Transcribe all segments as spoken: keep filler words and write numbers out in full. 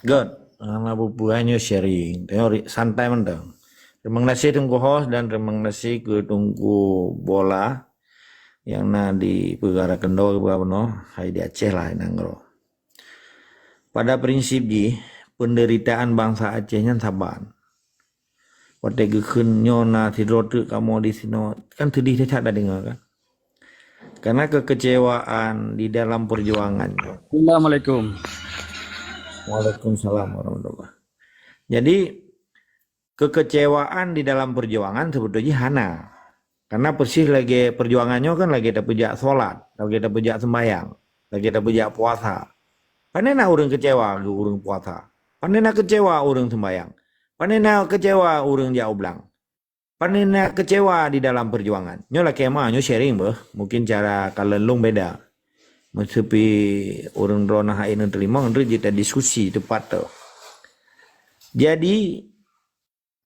Good. Hana peue-peue, nyoe sharing. Tengok ri-, santai mantong. Terima kasih Teungku Host dan terima kasih ke Teungku Bola yang na di Peugara Kendor ke Peugara Bunoe, hai di Aceh lah, di nanggroe. Pada prinsip jih, penderitaan bangsa Aceh nyan saban. Watèe geukheun nyoe na sidroe teuk kamoe di sinoe, kan sedih that tadeungoe kan. Karena kekecewaan di dalam perjuangan. Assalamualaikum. Waalaikumsalam warahmatullah. Jadi, kekecewaan di dalam perjuangan sebetulnya hana. Karena persis lagèe perjuangan nyoe kan lagèe tapeujak salat, lagèe tapeujak sembahyang, lagèe tapeujak puasa. Pane na ureueng kecewa keu ureueng puasa? Pane na kecewa ureueng sembahyang? Pane na kecewa ureueng jak u blang? Pane na kecewa di dalam perjuangan? Nyoe lakèe ma, nyoe sharing beuh. Mungkin cara kalon lôn beda. Meuseupôt ureueng droeneuh hana teurimong, nyoe jeuet diskusi teumpat tu. Jadi,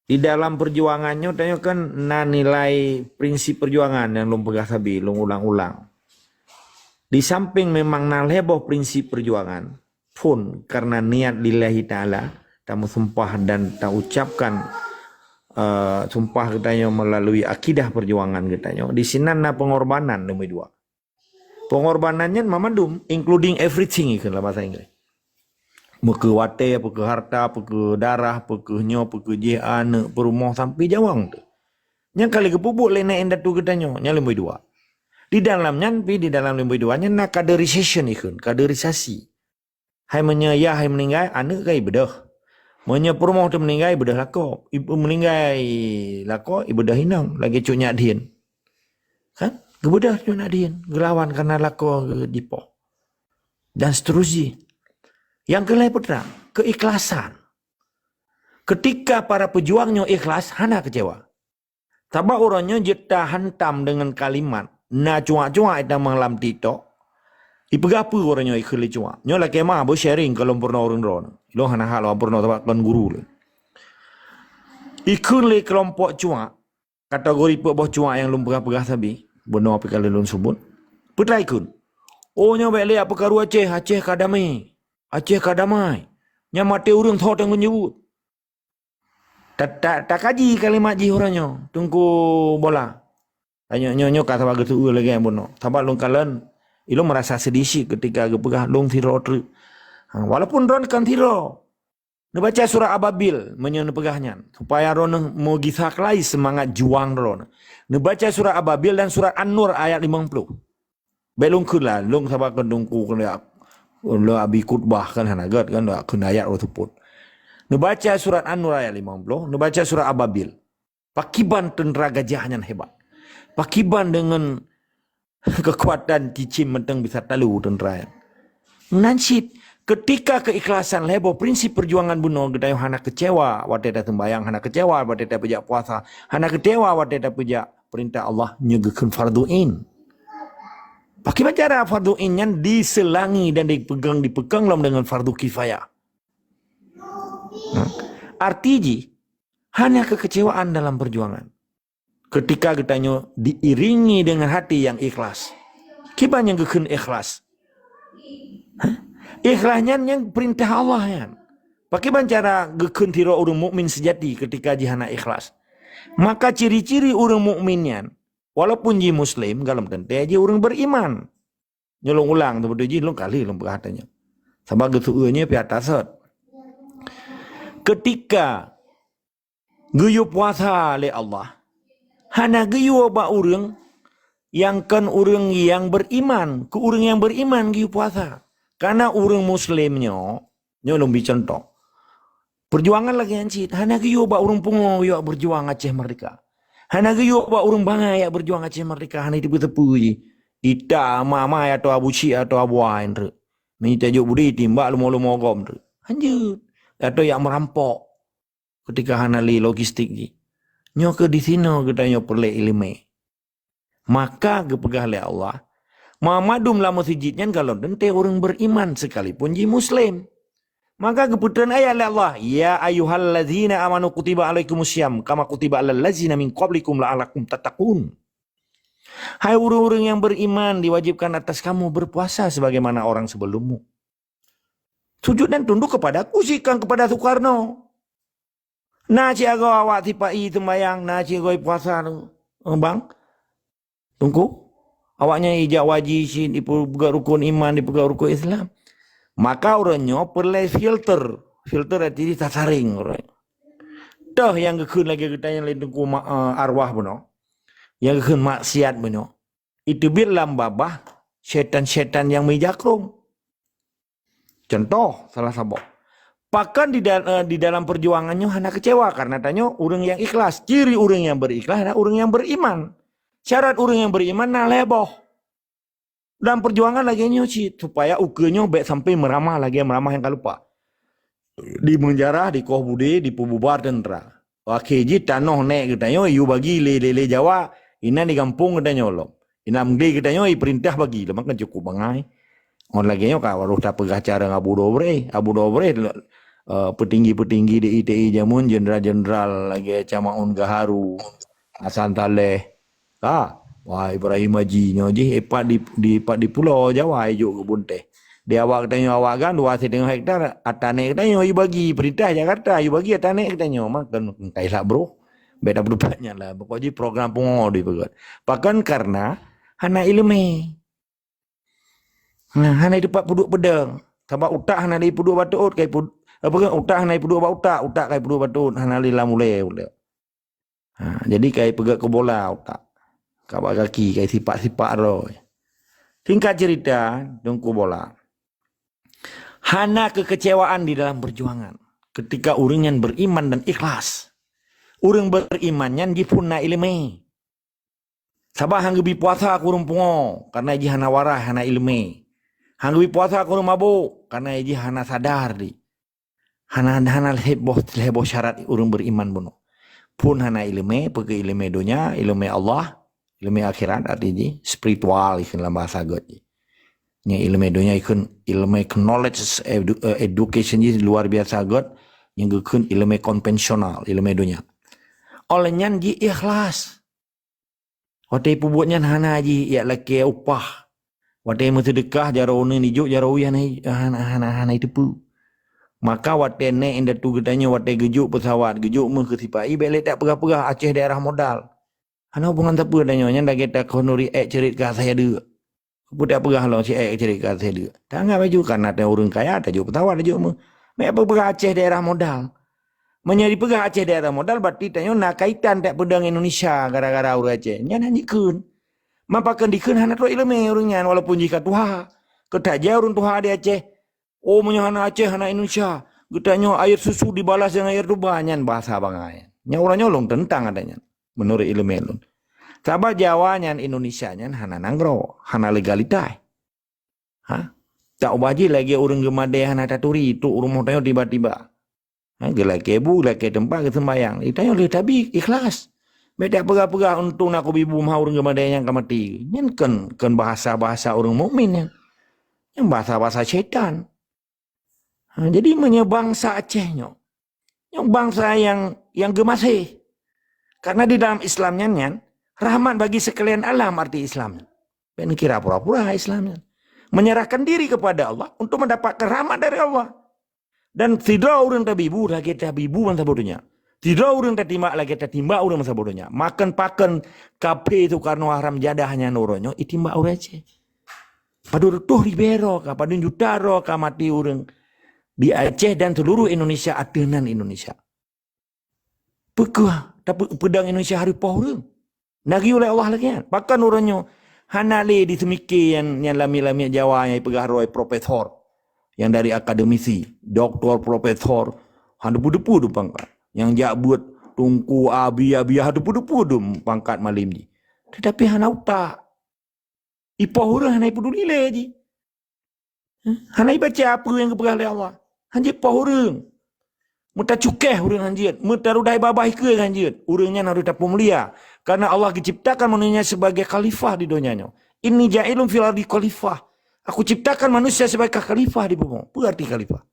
di dalam perjuangan nyoe, tanyoe kan na nilai prinsip perjuangan nyang lôn peugah sabe, lôn ulang-ulang. Di samping memang na lhèe boh prinsip perjuangan, phôn karena niat lillahi ta'ala, tameusumpah dan taucapkan, eh, sumpah geutanyoe melalui akidah perjuangan geutanyoe, di sinan na pengorbanan nomor dua. Pengorbanan nyan mamandum, including everything, ikheun lam bahasa Inggris. Peukeuh watèe, peukeuh harta, peukeuh darah, peukeuh nyoe, peukeuh jéh, aneuk, peurumoh, sampai jawang tu. Nyang ka lheueh geupeubuet lé nèk indatu geutanyoe, nyan lumboi dua. Di dalam nyan pi, di dalam lumboi dua nyan na kaderisasi ikheun, kaderisasi. Hai meunyoe yah hai meuninggai, aneuk ka ibeudôh. Meunyoe peurumoh teuh meuninggai, ibeudôh lakoe. Ibu meuninggai lakoe, ibeudôh inong, lagèe cut nyak dhien. Kan? Geubeudôh cut nyak dhien, geulawan karena lakoe geuh jipoh. Dan seterusnya. Nyang keulhèe peue trang? Keikhlasan. Ketika para pejuang nyoe ikhlas, hana kecewa. Sabab uroe nyoe jeuet tahantam deungon kalimat, na cuak-cuak itamong lam TikTok, ipeugah peue uroe nyoe ikheun lé cuak. Nyoe lakèe ma beu sharing keu lôn peurunoe ureueng droeneuh. Lôn hana hak lôn peurunoe sabab kon guru lé. Ikheun lé keulompok cuak, kategori peuet boh cuak nyang lôn peugah-peugah sabe, bunoe pih ka lheueh lôn seubut. Peue teuma ikheun? Oh, nyoe bèk lé jak peukaru Aceh, Aceh ka damé. Aceh ka damai. Nyang maté ureueng soe tanggung jaweueb? Ta-, ta-, takaji kalimat jih uroe nyoe, Teungku Bola. Tanyoe nyoe, nyoe ka sabab geuseuôt lagèe bunoe. Sabab lôn kalon, ilôn meurasa sedih cit keutika geupeugah lôn sidroe treuk. Ha, walaupun droeneuh kon sidroe. Neubaca surat Ababil meunyoe neupeugah nyan, supaya droeneuh meugisa keulai seumangat juang droeneuh. Neubaca surat Ababil dan surat An-Nur ayat limong ploh. Bèk lôn kheun lah, lôn sabab keu Teungku keuneuk lôn abi khutbah kan hana gèt kan, kheun ayat lôn seupôt. Neubaca surat An-Nur ayat limong ploh, neubaca surat Ababil. Pakiban teuntra gajah nyan hebat. Pakiban deungon keukuatan cicém mantong bisa talu teuntra nyan. Nan cit, keutika keuikhlasan lhèe boh prinsip peujuangan bunoe geutanyoe hana keucewa watèe taseumbahyang, hana keucewa watèe tapeujak puasa, hana keucewa watèe tapeujak peurintah Allah nyoe geukheun fardhu ain. Pakiban cara fardhu ain nyan diseulangi dan dipeugöng, dipeukong lom deungon fardhu kifayah. Nah, arti jih, hana kekecewaan dalam perjuangan. Keutika geutanyoe diiringi deungon hati nyang ikhlas. Kiban nyang geukheun ikhlas? Hah? Ikhlas nyan, nyan peurintah Allah nyan. Pakiban cara geukheun sidroe ureueng mukmin seujati keutika jih hana ikhlas? Maka ciri-ciri ureueng mukmin nyan, walaupun jih muslim, galom teuntèe jih ureueng beriman. Nyoe lôn ulang, teubeutôi jih lôn kali lôn peugah tanyoe. Sabab geuseuôt nyoe pih ata sot. Keutika geuyue puasa lé Allah, hana geuyue bak ureueng nyang kon ureueng nyang beriman, keu ureueng nyang beriman geuyue puasa. Karena ureueng muslim nyoe, nyoe lôn bi cuntoh. Peujuangan lagèe nyan cit, hana geuyue bak ureueng pungo geuyue beujuang Aceh Merdeka. Hana geuyue bak ureueng bangai jak beujuang Aceh Merdeka, hana jiteupeue-teupeue jih. Ita ma-ma atau Abu Syik atau Abu Ain treuk. Meunyo tajok budi timbak lumo-lumo gom treuk. Hanjeuet. Atau jak meurampok keutika hana lé logistik jih. Nyoe keuh disinoe geutanyoe peureulèe ileumèe. Maka geupeugah lé Allah, "Mandum lam meuseujid nyan galom teuntèe ureueng beriman, sekalipun jih muslim." Maka geupeutreun ayat lé Allah, "Ya ayyuhallazina amanu kutiba alaikumus siyam kama kutiba alal ladzina min qablikum la'allakum tattaqun." Hai ureueng-ureueng nyang beriman, diwajibkan atas kamu berpuasa sebagaimana orang sebelummu. Sujud dan tunduk kepada-Ku, bukan kepada Soekarno. Na siagoe awak sipa-i seumbahyang, na siagoe puasa tu. Eh, bang, Teungku, awaknyan ijak waji cit, dipeugah rukun iman, dipeugah rukun Islam. Maka ureuëng nyoe peureulée filter. Filter arti jih tasaréng ureuëng. Toh nyang geukheun lagée geutanyoe lé Teungku ma-, eh, arwah bunoe. Nyang geukheun maksiat bunoe. Iteubiet lam babah syaitan-syaitan nyang meujakrong. Contoh salah saboh. Pakon di, dal- eh, di dalam perjuangan nyoe hana kecewa karena tanyoe ureuëng nyang ikhlas. Ciri ureuëng nyang berikhlas adalah ureuëng nyang beriman. Syarat ureuëng nyang beriman na lhée boh. Dalam perjuangan lagée nyoe cit supaya ukeue nyoe bék sampai meuramah lagée meuramah nyang ka lupa. Di meunjarah, dikoh budé, dipeububar teuntara. Akhé jih tanoh nèk geutanyoe yue bagi lé, lé, lé Jawa, inan di gampông geutanyoe lom. Inan di geutanyoe ipeurintah bagi lom, kan cukup bangai. Ngon lagée nyoe ka harôh tapeugah cara ngon Abu Dobre. Abu Dobre, eh, peutinggi-peutinggi di I T I jameun, jenderal-jenderal lagée Camaun Gaharu, Hasan Saleh, Ka, wah, Ibrahim Haji nyoe jih, eh, pat di, di, pat di Pulo Jawa, ijok kebun teh. Di awak geutanyoe awak gan dua siteungoh hektar, ata nèk geutanyoe ibagi, peurintah Jakarta ibagi ata nèk geutanyoe, maka kai lhak broh. Bék tapeudupat nyan lah. Pokok jih program pungo dipeugah. Pakon karena hana ileumé. Nah, hana teumpat peuduek peudong. Sabab utak hana lé peuduek bak teuôt, kai peuduek, apa ke, utak hana lé peuduek bak utak, utak kai peuduek bak teuôt, hana lé lam ulée, ulée. Ha, jadi kai peugah keu bola utak. Ka bak gaki, kai sipak-sipak droe. Singkat cerita, Teungku Bola. Hana kekecewaan di dalam perjuangan. Ketika ureuëng nyan beriman dan ikhlas. Ureuëng beriman nyan jiphon na ileumé. Sabab han geubi puasa keu ureuëng pungo, karena jih hana waras, hana ileumé. Han geubi puasa keu ureuëng mabök, karena jih hana sadar di. Hana, hana lhée boh, lhée boh syarat ureuëng beriman bunoe. Phon hana ileumé, peue keu ileumé donya, ileumé Allah, ileumé akhirat, arti jih spiritual, ikheun lam bahasa göt jih. Nyang ileumé donya ikheun ileumé knowledge, edu-, eh, education jih luar biasa göt, nyang geukheun ileumé konvensional, ileumé donya. Oleh nyan jih ikhlas. Watée peubuet nyan hana jih jak lakée upah. Watée meuseudeukah jaroe uneuen ijok, jaroe wie hana, hana, hana, hana iteupeue. Maka watée nèk indatu geutanyoe watée geujok peusawat, geujok meuh keu sipa-i, bék lé tapeugah-peugah Aceh daerah modal. Hana hubungan sapeue tanyoe, nyan lagée takheun nuri ék ceurit ka saya deuk. Peue tapeugah lom si ék ceurit ka saya deuk. Tanggap laju karena tanyoe ureuëng kaya tajok peusawat tajok meuh. Bék peugah Aceh daerah modal. Meunyoe dipeugah Aceh daerah modal, berarti tanyoe na kaitan that peudong Indonesia gara-gara ureuëng Aceh. Nyan hana jikheun. Mapa kheun dikheun hana trok ileumé ureuëng nyan walaupun jih ka tuha. Keu that jai ureuëng tuha di Aceh. Oh, meunyoe hana Aceh, hana Indonesia. Geutanyoe air susu dibalas dengan air tuba, nyan bahasa bangai. Nyan ureuëng nyoe lôn teuntang ada nyan. Menurut ileumé lôn. Sabab Jawa nyan Indonesia nyan hana nanggroe, hana legalitas. Ha? Tak ubah jih lagée ureuëng geumadé hana taturi, trok rumoh tanyoe tiba-tiba. Ha, geulakée bu, geulakée teumpat geuseumbayang. Tanyoe lheueh tabi ikhlas. Bék tapeugah-peugah untông na kubi bu meuhá ureuëng geumadé nyang ka maté. Nyan kon, kon bahasa-bahasa ureuëng mukmin nyan. Nyan bahasa-bahasa syaitan. Ha, jadi meunyoe bansa Aceh nyoe, nyoe bansa nyang, nyang geumaséh. Karena di dalam Islam nyan, nyan rahmat bagi sekalian alam arti Islam. Bék neukira pura-pura Islam nyan. Menyerahkan diri kepada Allah untuk mendapatkan rahmat dari Allah. Dan sidroe ureuëng tabi bu lagée tabi bu bansa boh donya. Sidroe ureuëng tatimbak lagée tatimbak ureuëng bansa boh donya. Makon pakon kaphé Soekarno haram jadah nyan uroe nyoe itimbak ureuëng Aceh. Padum reutôh ribée droe ka, padum juta droe ka maté ureuëng di Aceh dan seluruh Indonesia ateueh nan Indonesia. Peue keuh tapeudong Indonesia harôh poh ureuëng? Neugui ulée Allah lagée nyan. Pakon uroe nyoe hana lé di seumike nyang, nyang lamiet-lamiet Jawa nyang ipeugah droe profesor, nyang dari akademisi, doktor, profesor, hana deupeu-deupeu pangkat. Nyang jak beuet tungku, abi, abi, hana deupeu-deupeu pangkat malem jih. Tetapi hana utak. Ipoh ureuëng hana ipeduli lé jih. Hana ibaca peue nyang geupeugah lé Allah. Hanjeuet poh ureuëng. Meutacukéh ureuëng hanjeuet, meutarudai babah ikeue hanjeuet. Ureuëng nyan harôh tapeumulia. Karena Allah geuciptakan manusia sebagai khalifah di donya nyoe. "Inni ja'ilun fil ardi khalifah." Aku ciptakan manusia sebagai khalifah di bumoe. Peue arti khalifah?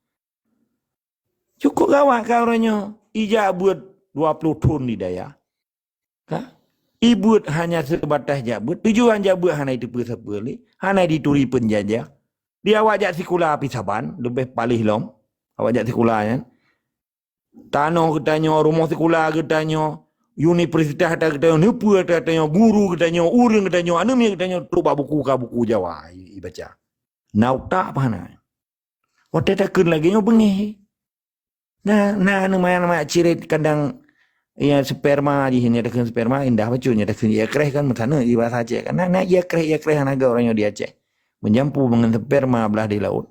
Cukup gawat ka uroe nyoe. Ijak beuet dua ploh thon di dayah. Ka? Ibeuet hanya seubatas jak beuet. Tujuan jak beuet hana iteupeue sapeue lé. Hana dituri peunjajah. Di awak jak sikula pih saban, leubeh paléh lom. Awak jak sikula nyan. Tanoh geutanyoe, rumoh sikula geutanyoe, universitas ata geutanyoe, neupeu ata geutanyoe, guru geutanyoe, ureuëng geutanyoe, aneuk miet geutanyoe trok bak buku ka buku Jawa i, ibaca. Na utak apa hana? Watée takheun lagée nyoe beungéh. Na, na, na, maya, maya cirit kadang, ya, sperma jih, nya takheun sperma indah bacut, nya takheun ié kreh kan, meusaneuk di bahasa Aceh kan. Na, na ié kreh, ié kreh hana geuh ureuëng nyoe di Aceh. Meujampu deungon sperma blah di laôt.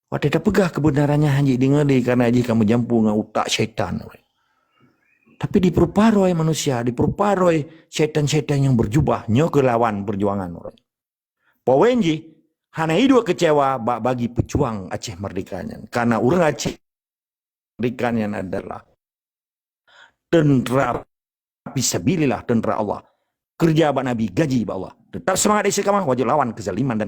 Watée tapeugah keubeunaran nyan hana jideungoe lé, karena jih ka meujampu ngon utak syaitan. Tapi dipeurupa roh manusia, dipeurupa roh syaitan-syaitan nyang berjubah, nyoe keu lawan peujuangan ureuëng. Poin jih, hana iduek keucewa bak bagi peujuang Aceh Merdeka nyan. Karena ureuëng Aceh Merdeka nyan adalah tentera fisabilillah, tentera Allah. Kerja bak Nabi, gaji bak Allah. Tetap semangat istiqamah, wajib lawan kezaliman dan